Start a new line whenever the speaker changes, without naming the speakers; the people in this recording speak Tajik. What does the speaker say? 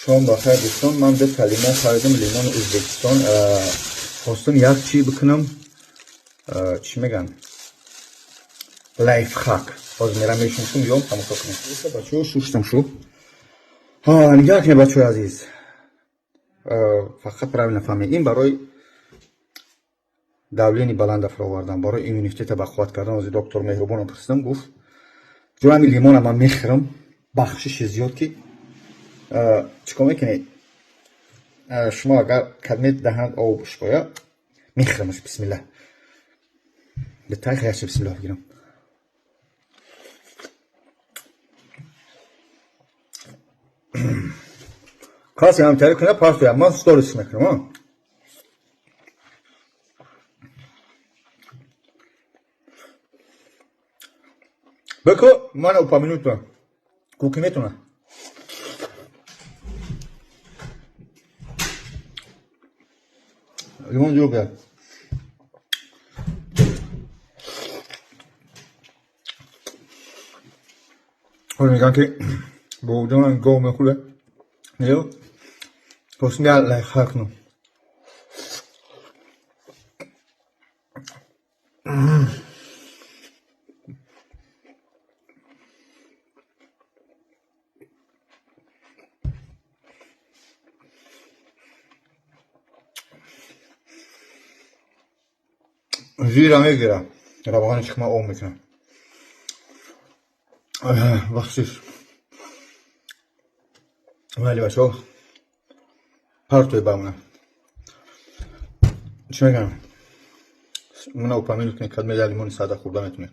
Шом бахайр, дӯстон. Ман дута лимон харидам, лимони Ӯзбекистон. Хостам як чӣ бикунам, чӣ мегӯянд, лайфхак. Ҳозир мерам, мешушум, биём, тамошо кунем. Бачаҳо, шуштам шу. Нигаҳ кунед, бачаҳои азиз, фақат правильно фаҳмед. Ин барои давление баланда фаровардан, барои иммунитета бақувват кардан. Ҳозир доктор Меҳрубонам пурсидам, гуфт ҷо ҳамин лимона ман мехӯрам. Бахшиши зиёд, ки чӣ кор мекунед шумо, агар кадмет даҳанат об шпоя. Мехӯрамаш, бисмилла, битай хаяша, бисмилла бигирам. Касе ҳамтари кунад, партоя, ман сторис мекунам. Беко мана упомянуть куки метона. Лимон зиёд бия. Ҳоло мегӯям, ки бобоҷонам гов мехӯрад. Не, хостам як лайфхак кунам. Жира мегира, равғани чиқма об мекунам. Бахшиш, майли, бачаҳо, партои бамона. Чӣ мегӯям, мана упомянуть кунед, кадме як лимони сада хӯрда метунед.